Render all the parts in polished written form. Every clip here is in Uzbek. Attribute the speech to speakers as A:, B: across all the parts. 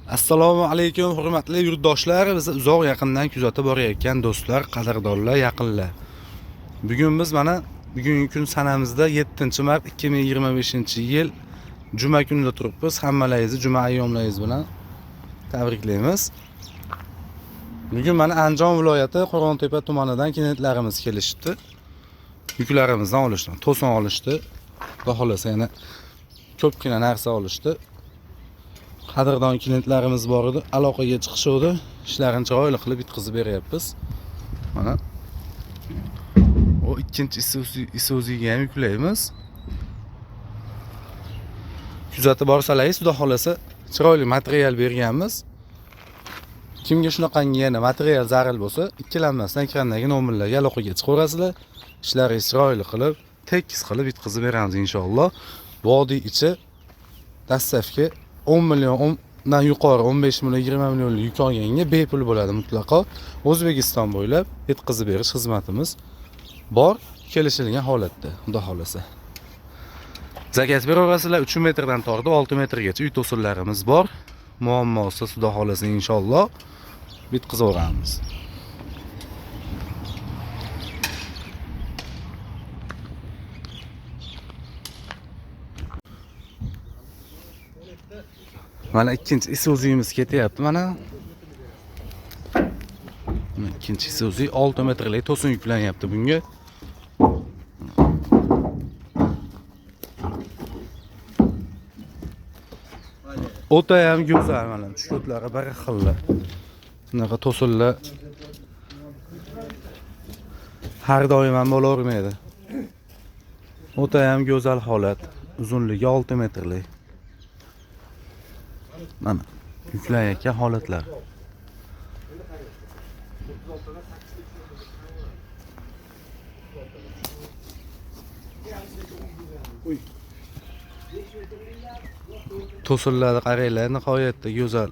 A: Assalomu alaykum hurmatli yurtdoshlar, bizni uzoq yaqindan kuzatib borayotgan do'stlar, qadrdonlar, yaqinlar. Bugun biz mana bugungi kun sanamizda 7 mart 2025-yil juma kunida turibmiz. Hammalaringizni juma ayyomlaringiz bilan tabriklaymiz. Bugun mana Andijon viloyati Qo'rg'ontepa tumanidan klientlarimiz kelishibdi. Yuklarimizdan olishdi, to'sin olishdi. Xudo xohlasa yana ko'pgina narsa olishdi. Qadrdon klientlarimiz bor edi, aloqaga chiqishuvdi. Ishlarini chiroyli qilib bitkazib beryapmiz. Mana o ikkinchi Isuzu'ga ham yuklaymiz. Kuzatib borsalaringiz, xudo xohlasa chiroyli material berganmiz. Kimga shunaqangi yana material zaril bo'lsa, ikkilanmasdan ekrandagi nomerlarga aloqaga chiqaverasizlar. Ishlaringiz chiroyli qilib, tekis qilib bitkazib beramiz inshaalloh. Vodiy ichi доставка 10 million dan yuqori 15 million, 20 millionlik yuk olganga bepul bo'ladi mutlaqo. O'zbekiston bo'ylab yetkazib berish xizmatimiz bor, kelishilgan holatda, xudo xohlasa. Заказ beraverasizlar, 3 metrdan tortib 6 metrgacha uy to'sinlarimiz bor. Muammosiz, xudo xohlasa inshaalloh bitkazaveramiz. Mana ikkinchi Isuzu'miz ketyapti mana. Mana ikkinchi Isuzu 6 metrlik to'sin yuklanyapti bunga. O'ta ham go'zal, mana tushko'tlari bir xil. Bunaqa to'sinlar har doim ham bo'lavermaydi. O'ta ham go'zal holat. Uzunligi 6 metrlik. Mana yuklanayotgan holatlar. To'sinlarni qaranglar, nihoyatda go'zal.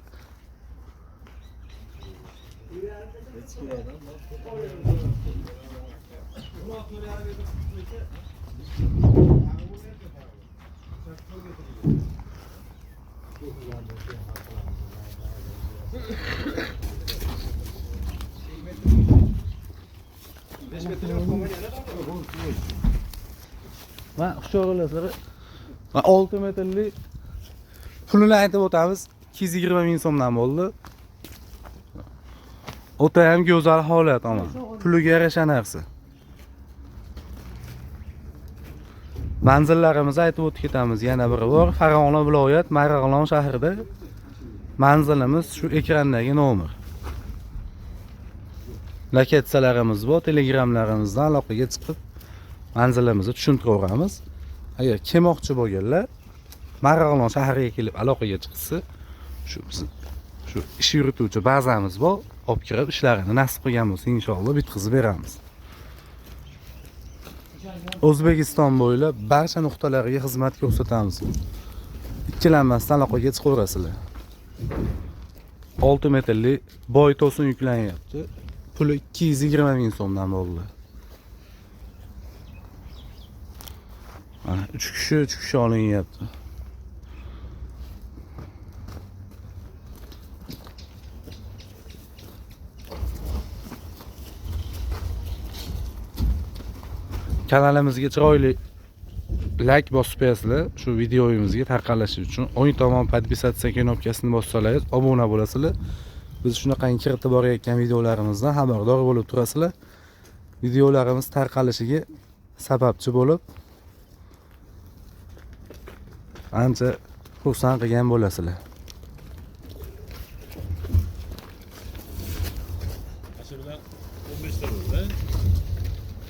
A: Mana xush ko'rilasizlar. Mana 6 metrlik pulini aytib o'tamiz. 220 ming so'mdan bo'ldi. O'ta ham go'zal holat ama. Puliga yarasha narsa. Manzillarimizni aytib o'tib ketamiz yana bir bor. Farg'ona viloyat Marg'ilon shahrida manzilimiz shu ekrandagi nomer. Lokatsiyalarimiz bor, telegramlarimizdan aloqaga chiqib manzilimizni tushuntiraveramiz. Agar kelmoqchi bo'lganlar Marg'ilon shahriga kelib aloqaga chiqsa, shu bizni shu ish yurituvchi bazamiz bor, olib kirib ishlarini nasib qilgan bo'lsa inshaalloh bitkazib beramiz. O'zbekiston bo'ylab barcha nuqtalariga xizmat ko'rsatamiz. Ikkilanmasdan aloqaga chiqaverasizlar. 6 metrli boy to'sin yuklanyapti. Puli 220 ming so'mdan bo'ldi. Mana 3 kishi, 3 kishi olinyapti. Kanalimizga chiroyli like bosib qo'yasizlar shu videoyimizga tarqalishi uchun. O'ng tomon подписаться knopkasini bossalaringiz obuna bo'lasizlar. Biz shunaqangi kiritib borayotgan videolarimizdan xabardor bo'lib turasizlar. Videolarimiz tarqalishiga sababchi bo'lib ancha xursand qilgan bo'lasizlar.
B: Shu bilan 15 ta bo'ldi.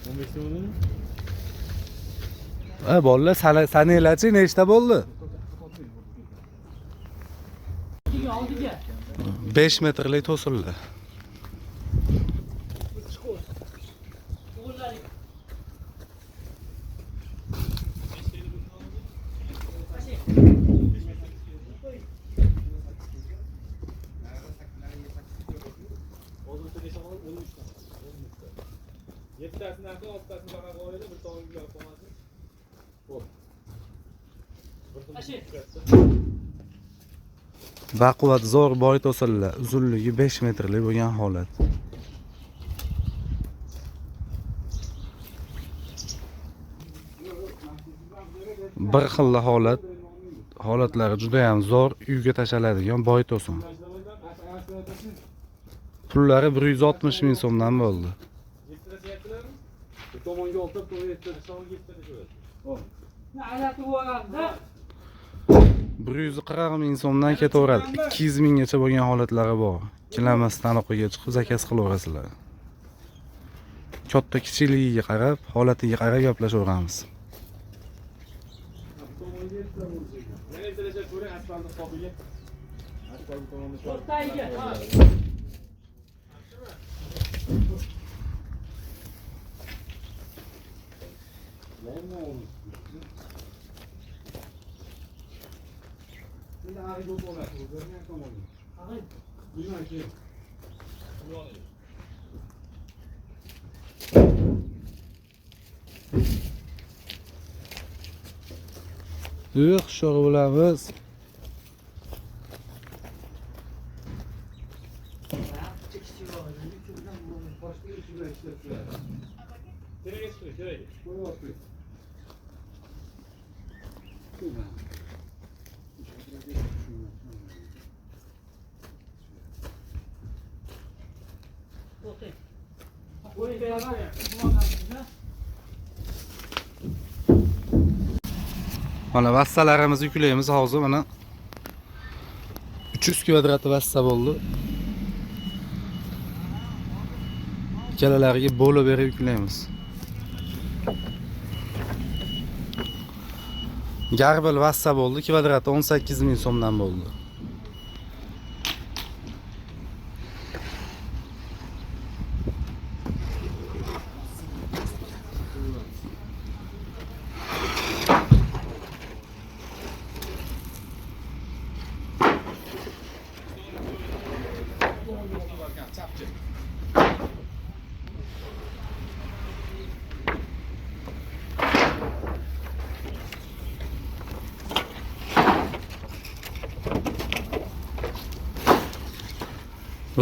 B: 15 ta bo'ldimi?
A: Ha, bolalar, sananglarchi, nechta bo'ldi? 5 metrlik to'sinlar.
B: Hozir bitta necha qoldi? 13 ta. 13 ta. Yettasini aql, oltitasini baqa qo'ydi, bir tomonga olib qolmasin. Bo'p. Bir
C: Ashi.
A: Baquvvat zo'r boy to'sinlar, uzunligi 5 metrlik bo'lgan holat. Bir xil holat, holatlari juda ham zo'r, uyga tashaladigan boy to'sin. Pullari 160 ming so'mdan bo'ldi.
B: Tomonga olti, tomonga yetti, tomonga yetti tashladi.
A: 140 ming so'mdan ketaveradi. 200 minggacha bo'lgan holatlari bor. Ikkilanmasdan aloqaga chiqib zakaz qilaverasizlar. Katta kichikligiga qarab, holatiga qarab gaplashaveramiz.
B: Yana bitta tashlab ko'ring, asfaltni hisobiga. Asfalt tomonni
A: Yo'q, hushyor bo'lamiz.
B: Kerak chiqdi, kerak.
A: Mana vassalarimizni yuklaymiz hozir mana 300 kvadrat vassa bo'ldi. Ikkalalariga bo'lib berib yuklaymiz. Garbil vassa bo'ldi, kvadrati 18 ming so'mdan bo'ldi.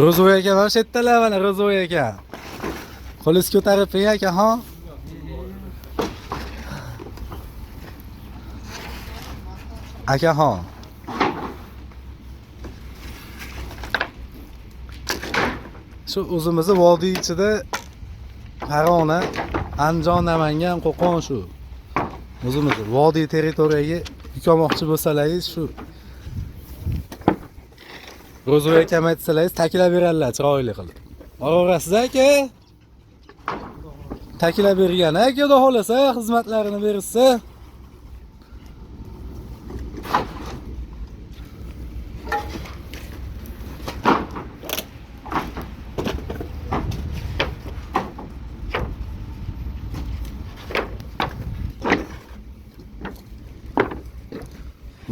A: Ro'zvoy aka mana shu yerdalar, mana Ro'zvoy aka. Qo'lingiz ko'tarib qo'ying aka, ha? Aka, ha. Shu o'zimizni vodiy ichida Farg'ona, Andijon, Namangan, Qo'qon shu. O'zimizni vodiy territoriyaga yuk olmoqchi bo'lsalaringiz shu Ro'zvoy akam aytsalaringiz taklab beradilar chiroyli qilib. Boraverasiz aka. Taklab bergan aka, xudo xolasa xizmatlarini berishsa.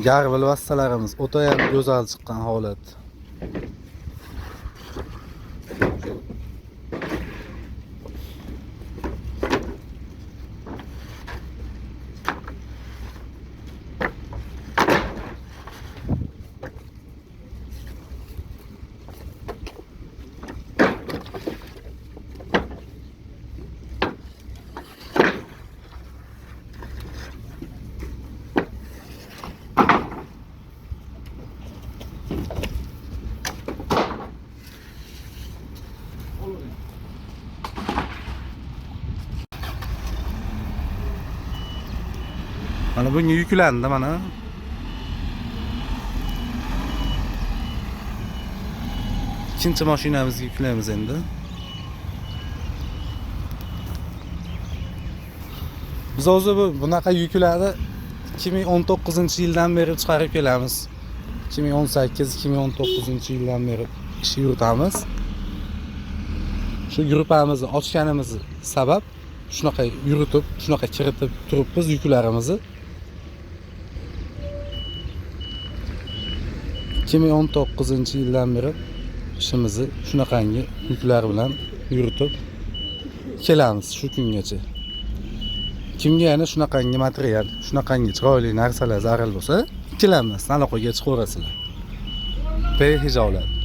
A: Garbil vassalarimiz o'ta ham go'zal chiqqan holat. Mana bunga yuklandi mana. Ikkinchi mashinamizga yuklaymiz endi. Biz hozir bunaqa yuklarni 2019-yildan beri chiqarib kelamiz. 2018-2019 yildan beri ish yuritamiz. Shu gruppamizni ochganimiz sabab shunaqa yuritib, shunaqa kiritib turibmiz yuklarimizni. 2019-yildan beri ishimizni shunaqangi yuklar bilan yuritib kelamiz shu kungacha. Kimga yana shunaqangi material, shunaqangi chiroyli narsalar zarur bo'lsa, ikkilanmasdan aloqaga chiqaverasizlar. Behijolat.